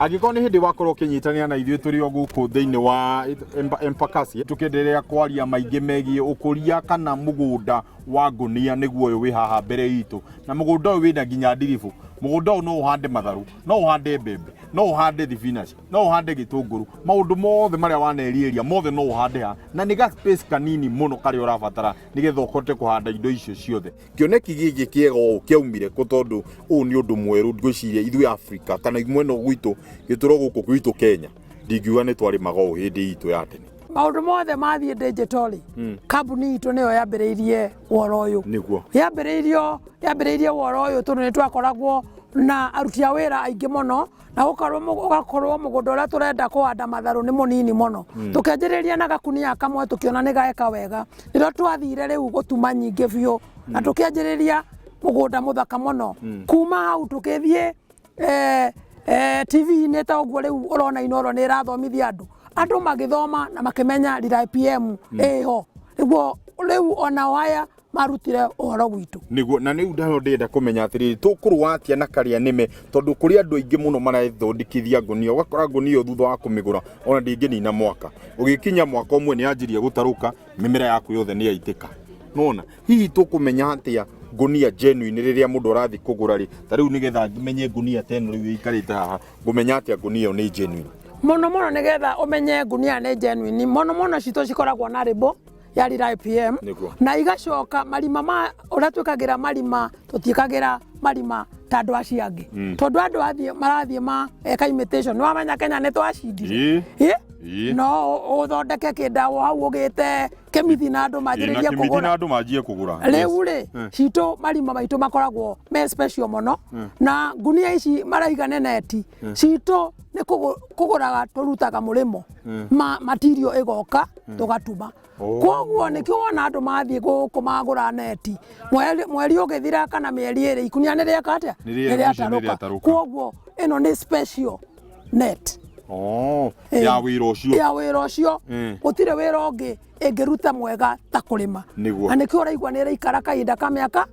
Angĩkorwo nĩ hĩndĩ wakorwo ũkĩnyitanĩra na ithuĩ, tũrĩ o gũkũ thĩinĩ wa Embakasi tũkĩenderea kwaria maingĩ megiĩ ũkũria kana mũgũnda wa ngũnia nĩguo ũyũ wĩ haha mbere itũ. Na mũgũnda ũyũ wĩna nginya ndiribũ. Mũgũnda ũyũ no ũhande matharũ, no ũhande mbembe, no ũhande thibinaci, no ũhande gĩtũngũrũ, maũndũ mothe marĩa waneriĩria mothe no ũhande haha, na nĩ ga space kanini mũno karĩa ũrabatara nĩgetha ũhote kũhanda indo icio ciothe. Kĩoneki gĩkĩ kĩega ũũ kĩaumire kũ? Tondũ ũũ nĩ ũndũ mwerũ ngwĩciria ithuĩ Afrika kana mwena gwitũ gĩtũro gũkũ gwitũ Kenya, ndingiuga nĩ twarĩmaga ũũ hĩndĩ itũ ya tene. Maũndũ mothe mathiĩ digital rĩ, kambuni itũ nĩyo yambĩrĩirie ũhoro ũyũ. Yambĩrĩirie ũhoro ũyũ tondũ nĩ twakoragwo na aruti a wĩra aingĩ mũno, na ũgakorwo mũgũnda ũrĩa tũrenda kũhanda matharũ nĩ mũnini mũno. Tũkĩanjĩrĩria na gakunia kamwe, tũkĩona nĩ gaeka wega, nĩrĩo twathire rĩu gũtuma nyingĩ biũ na tũkĩanjĩrĩria mũgũnda mũthaka mũno. Kuma hau tũkĩthiĩ TV-inĩ ta ũguo rĩu ũrona Inooro nĩ ĩrathomithia andũ, andũ magĩthoma na makĩmenya Rira IPM ĩho, nĩguo rĩu onao aya marutire ũhoro gwitũ. Nĩguo, na rĩu ndaro ndĩrenda kũmenya atĩrĩrĩ, tũkũrũa atĩa na karĩa nĩme, tondũ kũrĩ andũ aingĩ mũno marethondekithia ngũnia, ũgakora ngũnia ĩyo thutha wa kũmĩgũra ona ndĩngĩnina mwaka, ũgĩkinya mwaka ũmwe nĩ yanjirie gũtarũka, mĩmera yaku yothe nĩ yaitĩka. Nona hihi tũkũmenya atĩa ngũnia genuine rĩrĩa mũndũ arathiĩ kũgũra rĩ? Ta rĩu nĩgetha menye ngũnia ta ĩno rĩu ĩikarĩte haha, ngũmenya atĩa ngũnia ĩyo nĩ genuine? Mũno mũno nĩgetha ũmenye ngunia nĩ genuine, mũno mũno citũ cikoragwo na label ya Rira IPM. Na igacoka marima ma ũrĩa twĩkagĩra marima, tũtiĩkagĩra marima ta andũ acio angĩ, tondũ andũ athiĩ marathiĩ ma eka imitation. Nĩ wamenya Kenya nĩ twacindire. No ũthondeke kĩndawa hau ũgĩte kĩmithi na andũ manjĩrĩrie na kĩmithi kũgũra. Na andũ manjie kũgũra. Rĩu rĩ, citũ marima maitũ makoragwo me special mũno, na ngunia ici maraiga nĩ neti citũ nĩ kũgũraga tũrutaga mũrĩmo ma material ĩgoka tũgatuma. Koguo nĩkĩo wona andũ mathiĩ gũkũ magũra neti, mweri ũgĩthira kana mĩeri 2, ikunia nĩ rĩeka atĩa? Nĩ Nĩ rĩatarũka. Rĩatarũka. Koguo ĩno nĩ special net. Ya wĩra ũcio. Ya wĩra ũcio. Gũtirĩ wĩra ũngĩ ĩngĩruta mwega ta kũrĩma. Na nĩkĩo ũraigua nĩ ĩraikara kahinda ka mĩaka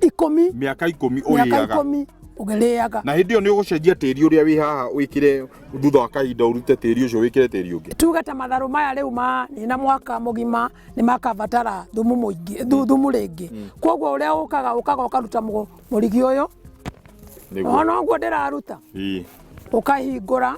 10. Mĩaka 10 Mĩaka ũrĩaga. 10 ũgĩrĩaga. Na hĩndĩ ĩyo nĩ ũgũcenjia tĩri ũrĩa wĩ haha, wĩkĩre thutha wa kahinda ũrute tĩri ũcio wĩkĩre tĩri ũngĩ? Tuge ta matharũ maya rĩu manina mwaka mũgima nĩ makabatara thumu mũingĩ, thumu rĩngĩ. Koguo ũrĩa ũkaga ũkaruta mũrigi ũyũ. Ona ũguo ndĩraruta, ũkahingũra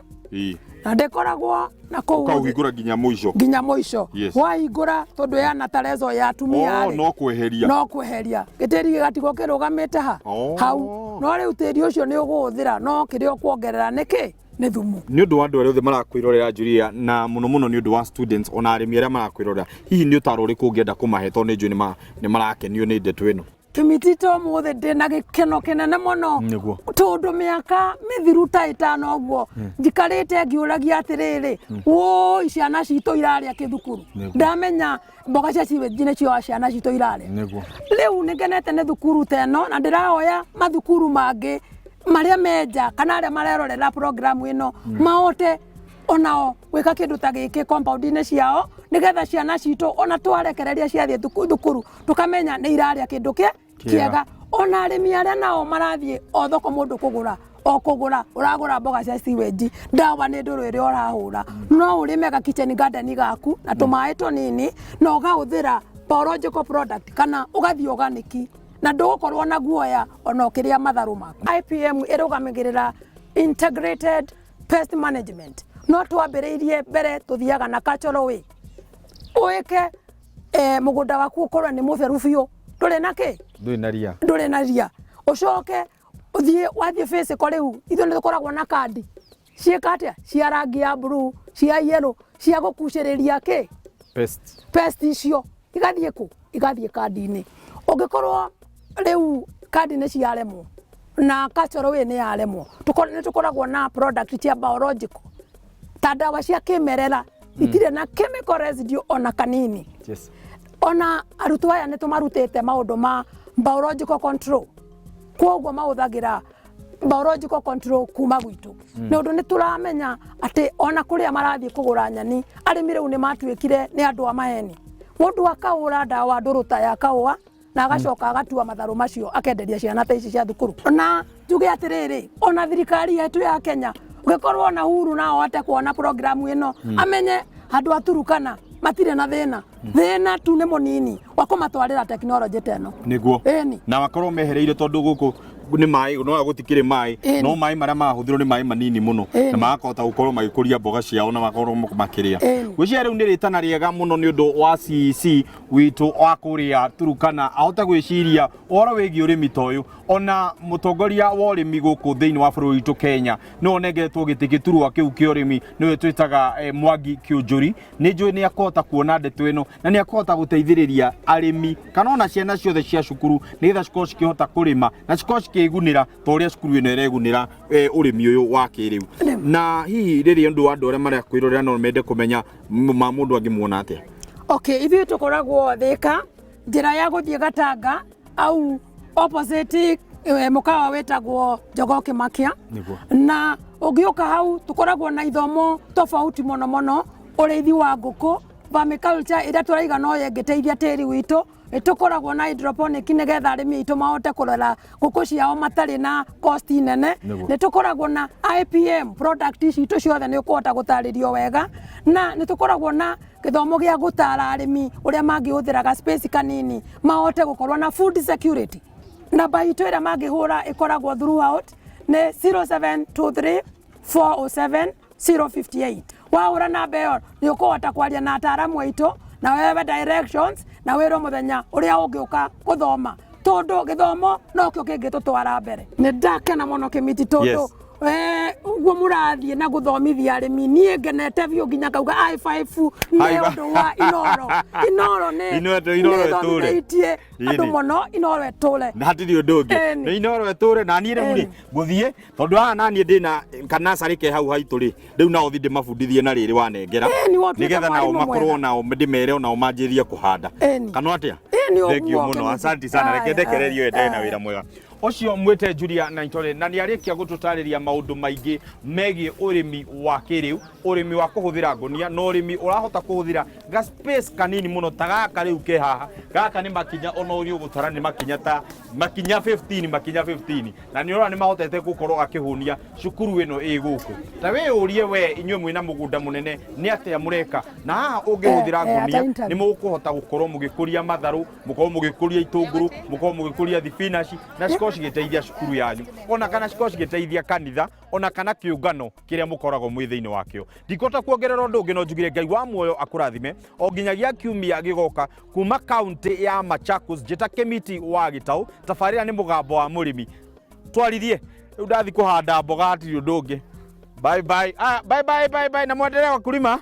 na ndĩkoragwo na kũu. Ũkauhingũra nginya mũico. Nginya mũico. Wahingũra, tondũ yana tareco ya atumia rĩ, No kweheria. No kweheria gĩtĩri gĩgatigwo kĩrũgamĩte ha hau. No rĩu tĩri ũcio nĩ ũgũũthĩra, no kĩrĩa ũkuongerera nĩ kĩ? Nĩ thumu. Nĩ ũndũ wa andũ arĩa othe marakwĩrorera, Julia, na mũno mũno nĩ ũndũ wa students ona arĩmi arĩa marakwĩrorera, hihi nĩ ũtaro ũrĩkũ ũngĩenda kũmahe, tondũ nĩ njũĩ nĩ marakenio nĩ ndeto ĩno? Kĩmitito, ũmũthĩ ndĩna gĩkeno kĩnene mũno, tondũ mĩaka mĩthiru ta 5 ũguo njikarĩte ngĩũragia atĩrĩrĩ, wũi, ciana citũ irarĩa kĩ thukuru? Ndamenya mboga cia sewage nĩcio ciana citũ irarĩa. Rĩu nĩ ngenete nĩ thukuru ta ĩno, na ndĩrahoya mathukuru mangĩ marĩa menja kana arĩa marerorera program ĩno mahote onao gwĩka kĩndũ ta gĩkĩ compound-inĩ ciao, nĩgetha ciana citũ ona twarekereria ciathiĩ thukuru tũkamenya nĩ irarĩa kĩndũ kĩ Kĩega. Kĩega. Ona arĩmi arĩa nao marathiĩ o thoko, mũndũ kũgũra o kũgũra ũragũra mboga cia sewage, ndawa nĩ ndũrũ ĩrĩa ũrahũra. No ũrĩme ga kitchen garden gaku na tũmaĩ tũnini na ũgahũthĩra biological product kana ũgathiĩ organic, na ndũgũkorwo na guoya ona ũkĩrĩa matharũ maku. IPM ĩrũgamagĩrĩra integrated pest management. No twambĩrĩirie mbere tũthiaga na cultural way, ũĩke mũgũnda waku ũkorwo nĩ mũtheru biũ, ndũrĩ na kĩ? Ndũrĩ na ria. Ndũrĩ na ria. Ũcoke ũthiĩ, wathiĩ physical, rĩu ithuĩ nĩ tũkoragwo na kandi ciĩka atĩa, cia rangi ya blue, cia yellow, cia gũkucĩrĩria kĩ? Pest. Pest icio igathiĩ kũ? Igathiĩ kandi-inĩ. Ũngĩkorwo rĩu kandi nĩ ciaremwo na cultural way nĩ yaremwo, nĩ tũkoragwo na product cia biological ta ndawa cia kĩmerera itirĩ na chemical residue ona kanini. Ona arutwo aya nĩ tũmarutĩte maũndũ ma biological control, koguo mahũthagĩra biological control kuma gwitũ, nĩ ũndũ nĩ tũramenya atĩ ona kũrĩa marathiĩ kũgũra nyeni, arĩmi rĩu nĩ matuĩkire nĩ andũ a maheni. Mũndũ akahũra ndawa ndũrũ ta ya kahũa na agacoka agatua matharũ macio akenderia ciana ta ici cia thukuru. Na njuge atĩrĩrĩ, ona thirikari yetu ya Kenya Ũngĩkorwo na Uhuru na ahote kuona programu ĩno, amenye andũ a Turukana matirĩ na thĩna. Thĩna tu nĩ mũnini wa kũmatwarĩra tekinoronjĩ ta ĩno. Nĩguo. Ĩni. Na makorwo mehereire, tondũ gũkũ nĩ maĩ, no gũtikĩrĩ maĩ. Ĩni. No maĩ marĩa marahũthĩrwo nĩ maĩ manini mũno. Ĩni. Na makahota gũkorwo magĩkũria mboga ciao na makorwo makĩrĩa. Ĩni. Gwĩciria rĩu nĩ rĩtana rĩega mũno nĩ ũndũ wa CEC witũ wa kũrĩa Turukana ahote gwĩciria ũhoro wĩgiĩ ũrĩmi ta ũyũ. Ona mũtongoria wa ũrĩmi gũkũ thĩinĩ wa bũrũri witũ Kenya nĩwe ũnengeretwo gĩtĩ gĩturwa kĩu kĩa ũrĩmi, nĩwe twĩtaga Mwangi Kĩũnjũri. Nĩ njũĩ nĩ akũhota kuona ndeto ĩno na nĩ akũhota gũteithĩrĩria arĩmi kana ona ciana ciothe cia cukuru, nĩgetha cikorwo cikĩhota kũrĩma na cikorwo cikĩgunĩra ta ũrĩa cukuru ĩno ĩregunĩra ũrĩmi ũyũ wa kĩrĩu. Na hihi rĩrĩ ũndũ wa andũ arĩa marakwĩrorera no mende kũmenya ma mũndũ angĩmuona atĩa? Okay, ithuĩ tũkoragwo Thĩka, njĩra ya gũthiĩ Gatanga au opposite mũkawa wĩtagwo Jogoo Kĩmakia. Nĩguo. Na ũngĩũka hau tũkoragwo na ithomo tofauti mũno mũno, ũrĩithi wa ngũkũ, vermiculture ĩrĩa tũraiga no ĩngĩteithia tĩri witũ. Nĩ tũkoragwo na hydroponic, nĩgetha arĩmi aitũ mahote kũrora ngũkũ ciao matarĩ na cost nene. Nĩguo. Nĩ tũkoragwo na IPM product citũ ciothe, nĩ ũkũhota gũtarĩrio wega, na nĩ tũkoragwo na gĩthomo gĩa gũtara arĩmi ũrĩa mangĩhũthĩra ga space kanini mahote gũkorwo na food security. Namba itũ ĩrĩa mangĩhũra ĩkoragwo throughout nĩ 0723 407 058. Wahũra namba ĩyo nĩ ũkũhota kwaria na ataramu aitũ na wewe directions na wĩrwo mũthenya ũrĩa ũngĩũka gũthoma, tondũ gĩthomo nokĩo kĩngĩtũtwara mbere. Nĩ ndakena mũno, Kĩmiti, tondũ ũguo mũrathiĩ na gũthomithia arĩmi, niĩ ngenete biũ nginya ngauga i5 nĩ ũndũ wa Inoro. Inoro nĩ Inoro ĩtũre. ĩthomithĩtie andũ Ĩni. mũno. Inoro ĩtũre. Na hatirĩ ũndũ ũngĩ. Ĩni. Nĩ Inoro ĩtũre. Na niĩ rĩu rĩ, Ĩni. ngũthiĩ tondũ haha naniĩ ndĩna kanasarĩ ke hau haitũ rĩ, rĩu nao thi ndĩmabundithie na rĩrĩ wanengera, Ĩni, wotwĩka nĩgetha nao mwarimũ makorwo mwega. nao ndĩmere onao manjĩrie kũhanda. Ĩni. Kana atĩa? Ĩni, ũguo, Thank you mũno. Kĩmiti. Asante sana. Reke Aya, ndekererio, aya, endelee na aya. wĩra mwega ũcio. Mwĩte Julia Naitore na nĩ arĩkia gũtũtarĩria maũndũ maingĩ megiĩ ũrĩmi wa kĩrĩu, ũrĩmi wa kũhũthĩra ngũnia na ũrĩmi ũrahota kũhũthĩra ga space kanini mũno ta gaka rĩu ke haha. Gaka nĩ makinya, ona ũrĩ ũgũtara nĩ makinya ta makinya 15, makinya 15, na nĩ ũrona nĩ mahotete gũkorwo akĩhũnia cukuru ĩno ĩ gũkũ. Ta wĩyũrie we, inyuĩ mwĩna mũgũnda mũnene, nĩ atĩa mũreka? Na haha ũngĩhũthĩra Eh, eh, ngũnia ata interview. nĩ mũkũhota gũkorwo mũgĩkũria matharũ, mũkorwo mũgĩkũria itũngũrũ, mũkorwo mũgĩkũria thibinaci, na cikorwo cigĩteithia cukuru yanyu, ona kana cikorwo cigĩteithia kanitha, ona kana kĩũngano kĩrĩa mũkoragwo mwĩ thĩinĩ wakĩo. Ndikũhota kuongerera ũndũ ũngĩ, no njugire Ngai wa muoyo akũrathime o nginyagia kiumia gĩgoka. Kuma kaunti ya Machakos, njĩta Kĩmiti wa Gĩtaũ. Tabarĩra nĩ Mũgambo wa Mũrĩmi. Twarithie rĩu, ndathi kũhanda mboga, hatirĩ ũndũ ũngĩ. Bye bye. Ah, bye bye, bye bye, na mwendelee wa kulima.